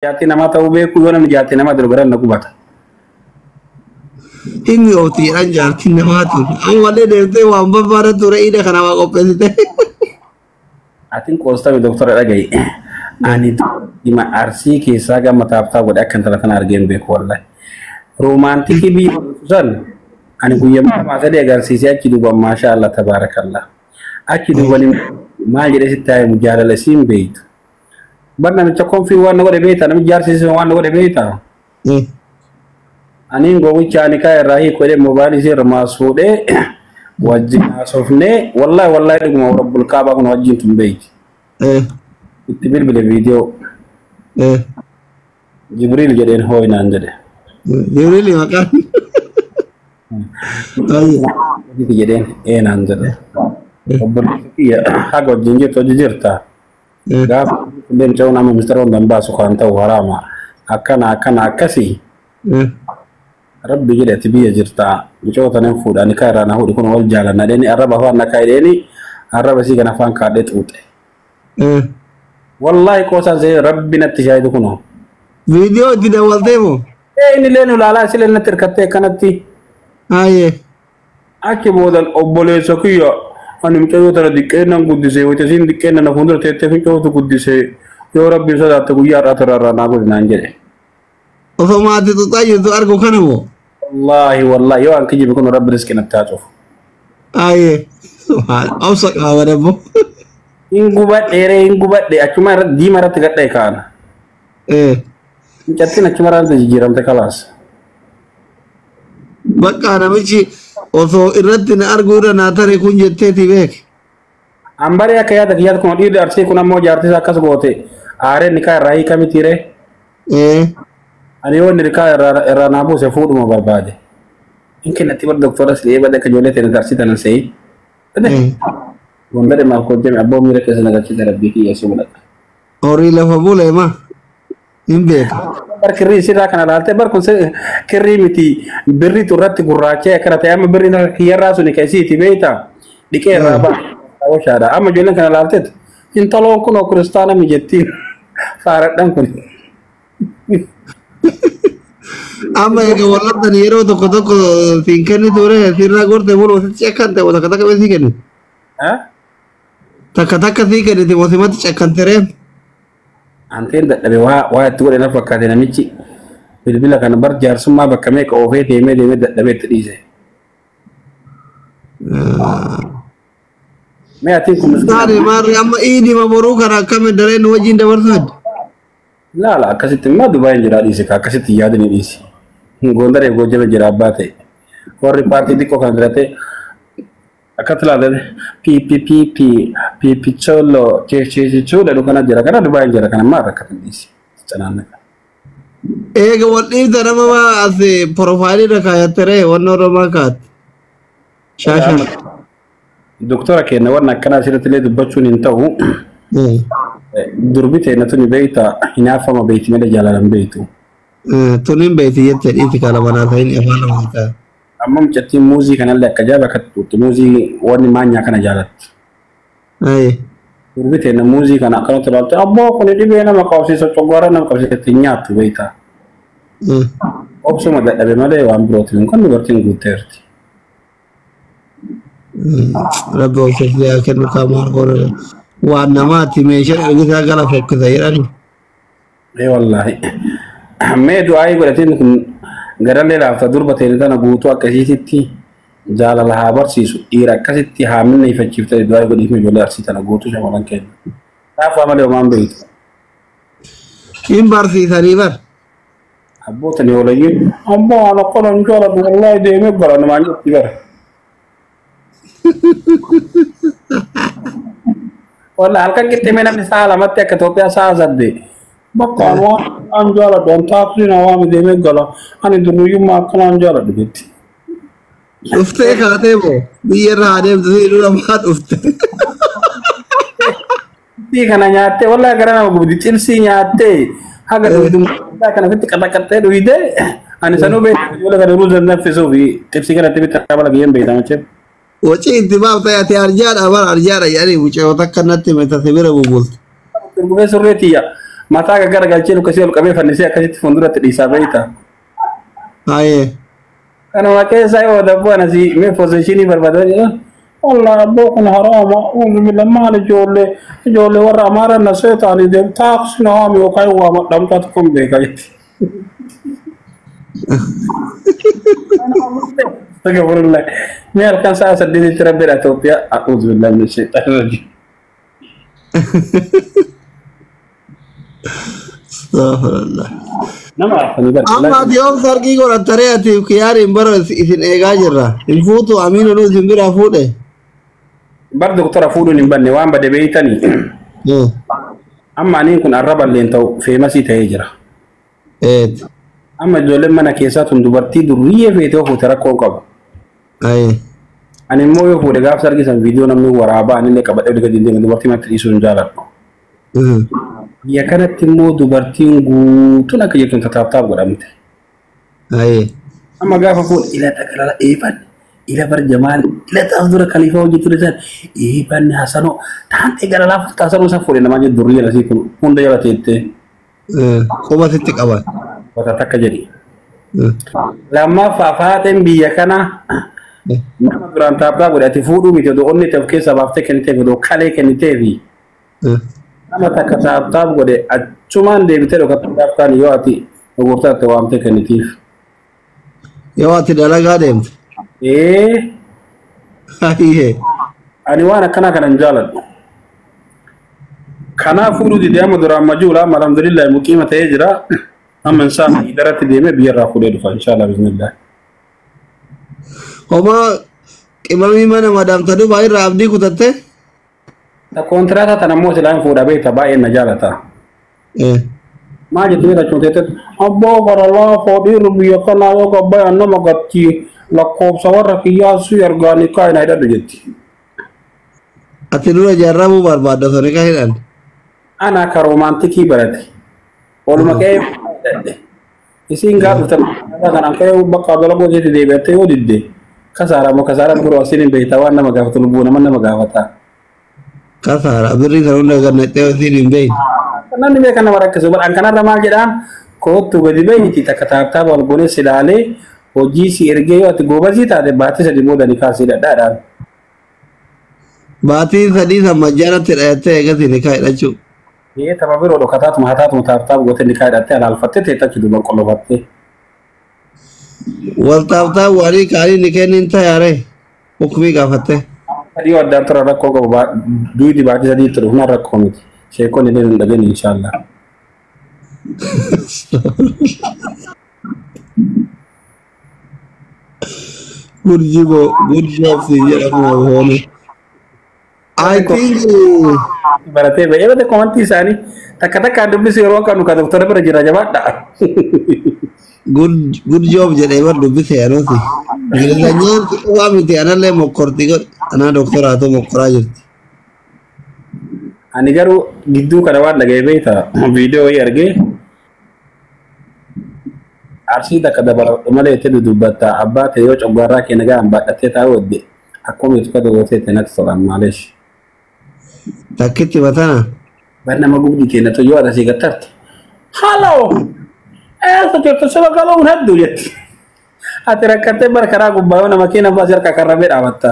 Jaartii namaa ta'uu beeku yoo namni jaartii namaa jiru gara na gubata. Himmi oofti jedhan jaartiin namaa tun. Ammallee deemtee waan barbaada ture ida kana waa qopheessite. Atiin qoostame doktora dhaga'i. Ani dhima Arsii keessaa gama taaptaa godhe akka intala tana argeen beeku wallahi. Roomaantikii biyya san ani guyyaa lamaa sadii agarsiisee achi duuban maashaa Allah tabaarakallah. Achi duuban maal jedhee sitti haa himu jaalala isiin beeytu. Bar namicha konfii waan na godhe beektaa namichi jaarsiise waan na godhe beektaa. Aniin gowwicha ani kaa irraa hiiku jedhee moobaayilii ishee irraa fuudhee wajjin haasofnee wallahi wallahi dhuguma rabbul kaabaa kun wajjin tun beeyti. Itti bilbile viidiyoo Jibriil jedheen hooyinaan jedhe. Jibriil maqaan. Itti jedheen eenaan jedhe. Obboleessi kiyya haga wajjin jirtu hojii jirta. Gaafa illee mucaan nama mistara hundan baasu kan ta'u haraama. Akkana akkana akkasii. Rabbi jedhe ati biyya jirta. Mucoo tanan fuudha ani kaa irraa na fuudhi kun wal jaalanna dheeni arraba afaan na kaa'e dheeni arraba isii kana afaan kaadhee xuuxe. Wallaahi qoosaan see rabbi natti shaayidu kunoo. Viidiyoo itti dawwaltee moo? Ee inni illee nu ilaalaa isillee natti hirkattee akkanatti. Haayee. Achi boodan obboleessa kiyya ani mucayyoo tana diqqeennan guddisee wayita isiin diqqeenna na fuuldura teettee fincootu guddisee yoo rabbiin sodaatte guyyaa har'aati irraa irraa naa godhi naan jedhe. Osoo maatii xuxaa jirtu argu kana moo? Wallaahi wallaahi yoo an kijibe kun rabbi riski natti haa cufu. Haayee. Subhaan obsa qaba dabbo. Hin gubadhe ree hin gubadhe achuma irratti diima irratti gadhee kaana. Mucattiin achuma irratti jijjiiramte kalaas. Bakka namichi osoo irratti na arguu irra naa tare kun jetteeti beek. An baree akka yaada kiyyaatti kun dhiirri Arsii kun ammoo jaartii isaa akkas goote aareen nikaa irraa hiika miti ree. Ani yoo inni nikaa irraa irraa naa buuse fuudhuma barbaade. Hin kennatti bar doktora si bade akka ijoollee teenya Arsii tanan se'ii. Bade. Gondare maaf hojjame abboo miira keessa na galchite rabbii kiyya si mul'ata. Horii lafa bulee ma hin beeka. Bar kirrii isirraa kana laaltee bar kun kirrii miti birriitu irratti gurraachee akkana ta'e amma birriin harka kiyyarraa suni ka isiiti beektaa dhiqee irraa ba'a. Hawashaadha. Amma ijoolleen kana laalteet intaloon kunoo kiristaana mi jettiin faaradhan kun. Amma egaa wallattan yeroo tokko tokko siin kenni ture sirraa gorte bulu sitti cakkante takka takka sii kenni. Takka takka sii kenniti mosimatti cakkante ree. Anteen dadhabe waa waa itti godhe na fakkaate namichi bilbila kana bar jaarsummaa bakka meeqa oofee deemee deemee dadhabee itti dhiise. Mee atiin kun miskiina. Taane maarri amma iidima boruu kana akkamiin dareen nu wajjin dabarsuu hedda. Laala akkasitti immoo Dubaayin jira dhiise ka akkasitti yaadni dhiisi. Gondaree Goojjame jira abbaa ta'e. Warri paartii xiqqoo kan filatee akkatti ilaalan PPPP PPCholo chechechechu jedhu kana jira kana Dubaayin jira kana maal akkatti dhiisi. Canaannaqa. Eega wal dhiibda nama waa as profaayilii irra kaayatte ree wanni Oromaa kaayatte. Shaashaa. Doktora keenya warra akkanaa asirratti illee dubbachuun hin ta'u. Durbi teenya tuni beekta hinaafama beekti malee jaalalan beektu. Tuniin beekti jette dhiiti kana manaa ta'in afaan lamaa ta'a. Amma mucattiin muuzii kanallee akka ajaa'iba akka tuutti muuzii wanni maanyaa kana jaalatti. Durbi teenya muuzii kana akkanatti ilaalte abboo kuni dhibee nama qabsiisa coggaara nama qabsiisa itti nyaattu beekta. Obsuma dadhabe malee waan birootiin kan dubartiin guutteerti. Rabbi obsa haa kennu kaa maal goona waan namaati meeshaan ergisaa gala fokkisa jedhani. Ee wallaahi. Mee du'aayii godhatiin kun garallee laafta durba teenya tana guutuu akkasiititti jaalala haa barsiisu dhiira akkasitti haa minneeffachiiftee du'aayii godhiif ijoollee Arsii tana guutuu shamarran keenya. Taafaa malee homaan beektu. Hin barsiisanii bar. Abboota ni oolayyiin abbaa waan akkana hin jaaladhu wallaahi deemee gara namaan jetti bara. Wallaahi halkan qixximee namni sa'a lamatti akka Itoophiyaa sa'a saddeet. Bakka ani waan an jaaladhu an taaksii na waami deemee gala ani durriyyummaa akkana an jaaladhu jetti. Dhuftee kaatee moo biyya irra haa deemtu si dura maa dhufte. Xibsii kana nyaattee wallaahi gara nama gubdi xibsii nyaattee haga dhugdummaa kana ofitti qaxaqaxxee dhugdee ani sanuu beektu ijoollee kana ruuza naffisuu fi xibsii kanatti bitta bala biyyeen beekama jechuudha. Wacii itti baafta ati arjaadha bara arjaadha jedhanii mucayyoo takka natti hime tase bira bubbulte. Gurguree surree tiyya. Mataa gaggaragalchee lukkasii ol qabee fannisee akkasitti fuulduratti dhiisaa beekta. Haayee. Kanuma keessaa yoo dabboo anasii mee poozishinii barbaadan jedhan. Wallah abboo kun haraama uumamila maal ijoollee warra amaara na seetaanii deemu taaksii na waami yookaan waama dhamtaa tokkoon beeka jetti. Astagfirullah. Mee halkan sa'a 8tti rabbiidha Itoophiyaa. A'uudhu billahi min shayxaani rajiim. Astaghfirullah. Nama arfanii barbaada. Amma ati yoom sargii godhattaree ati kiyyaariin bara isin eegaa jirra. Hin fuutu amiin isin biraa fuudhe. Bar doktora fuudhuun hin banne waan bade beeytanii. Amma aniin kun arraba illeen ta'u feemasii ta'ee jira. Eet. Amma ijoolleen mana keessaa tun dubartii durriyyee feete yoo fuute rakkoo hin qabu. Ayee. Ani immoo yoo fuudhe gaaf sargisan viidiyoo namni waraabaa anillee qabadhee olii gadi deema dubartii manatti dhiisuu hin jaaladhu. Biyya kanatti immoo dubartiin guutuun akka jirtu tataaptaaf godhamte. Ayee. Amma gaafa fuudhe ila xaqalala eebanne ila barjamaal ila taas dura kaliifaa hojjetu isaan eebanne hasanoo taantee gara laafu taasisuu isa fuudhe namaa jedhu durri jala kun hunda jala teettee. Quba sitti qaban. Wata takka jedhi. Lammaffaa faateen biyya kana nama duraan taaphaa godhe ati fuudhuu miti odoo onni ta'e of keessaa baaftee kenniteef odoo kalee kenniteefi nama takka taaptaaf godhe achumaan deebitee dhokattuu taaptaan yoo ati gurgurtaatti waamtee kennitiif. Yoo ati dalagaa deemte. Ee Ayee. ani waan akkanaa kana hin jaaladhu. Kanaaf fuudhuu didee amma duraan majuula amma alhamdulillah muqiima ta'ee jira. Amma insaan idaratti deemee biyyarraa fuudhee dhufa inshallah bismillah. Homaa qimamii mana madaamta Dubaay irraa abdii kutatte. Ta kontiraata tana immoo silaan fuudha beekta baay'een na jaalata. Maal jettu beekta chuuteetti abboo gara laafoo dhiirri biyya kanaa yoo gabbayan nama gatti lakkoofsa warra kiyyaasuu ergaanii kaayina hidhadhu jetti. Ati dura jaarramuu barbaadda osoo ni hidhan. Ana akka roomaantikii barate. Oluma qe'ee hidhadhe. Isiin gaafa dhufte kanaan qe'ee bakka dalagoo isheetti deebi'attee yoo didde kasaara moo kasaara biroo asiin hin beektaa waan nama gaafatu lubbuu nama nama gaafata. Kasaara birrii kan hunda gannattee isiin hin beekne. Namni beekan nama rakkisu an kanarra maal jedhaan koottu gadi bahiiti takka taaptaap wal goonee si ilaalee hojii si ergee yoo ati goobazii taate baatii 3 booda ni kaasii dhadhaadhaan. Baatii 3 san majjaanatti dhayattee eegasii ni kaa'idhachuu. Ee tapha biroo dhokataatuma hataatuma taaptaap gootee ni kaa'idhattee alaalfattee teettachi duuban qollofattee. Wal taaptaap walii kaanii ni kennin tayaare hukumii gaafatte. Sadii yoo addaan tura rakkoo qabu duudi baatii 3 ture humna rakkoo miti. Sheekonni illee hin dhageenye inshallah. Gurjiboo gurjaaf si jedhamu hoone. I think Baratee ba'ee bate komantii isaanii takka takkaan dubbisu yeroo qabnu ka doktora bira jira jabaadha. Good job jedhee bar dubbise anuuti. Ingilizanyaan waa miti anallee mokkorti godhe anaa doktoraatu mokkoraa jirti. Ani garuu gidduu kana waan dhaga'ee beekta viidiyoo wayii argee arsii takka dabaladhu malee itti dudubbatta abbaa ta'e yoo coggaarraa kee nagaan baadhattee taa'u hodde akkuma itti kadhu gootee ta'e natti tola maaleesh. Takkitti matana. Bar nama gubdi keenya yoo asii gattarte. Haloo! Eessa jirtu saba galuun hedduu jetti. Ati rakkattee bar karaa gubbaa yoo nama kee nama asii harka karrabee dhaabatta.